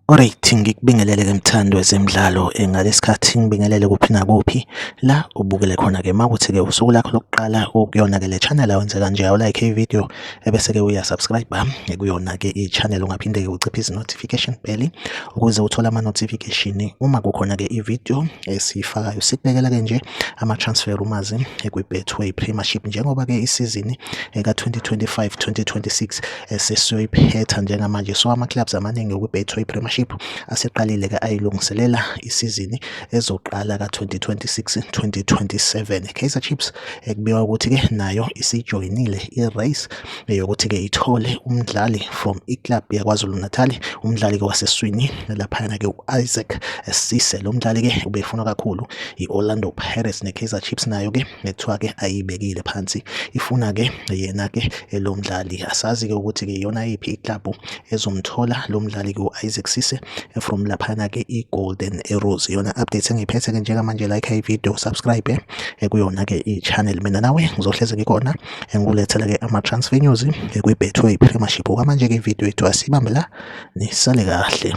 Alright, ngikubingelele-ke mthandi wezemidlalo ngalesikhathi ngibingelele kuphi nakuphi la ubukele khona-ke makuthi-ke usuku lakho lokuqala ukuyona-ke le channel awenze kanje awulike i-video ebese-ke uyasubscribe kuyona-ke i-channel ungaphinde-ke uciphise i-notification bell ukuze uthole ama-notification uma kukhona-ke i-video esiyifakayo. Sikubekela-ke nje ama-transfer rumors kwi-Betway Premiership njengoba-ke isizini ka-2025 2026 sesiyoyiphetha njengamanje. So ama-clubs amaningi kwi-Betway Premiership aseqalile-ke ayilungiselela isizini ezoqala ka-2026 2027. Kaizer Chiefs ekubikwa ukuthi-ke nayo isijoyinile i-race yokuthi-ke ithole umdlali from i-club yaKwaZulu Natal, umdlali-ke waseswini laphayana-ke u-Isaac Sise. Lo mdlali-ke ubefunwa kakhulu i-Orlando Pirates ne-Kaizer Chiefs nayo-ke ekuthiwa-ke ayibekile phansi ifuna-ke yena-ke lo mdlali. Asazi-ke ukuthi-ke iyona yiphi iklabhu ezomthola lo mdlali-ke u-Isaac Sise from laphana-ke i-Golden Arrows. Iyona update engiyiphethe-ke njengamanje, like i-video, subscribe kuyona-ke i-channel. Mina nawe ngizohleze ngikhona engikulethela-ke ama-transfer news kwi-Betway Premiership. Okwamanje-ke ividiyo yethu asiyibambe la, nisale kahle.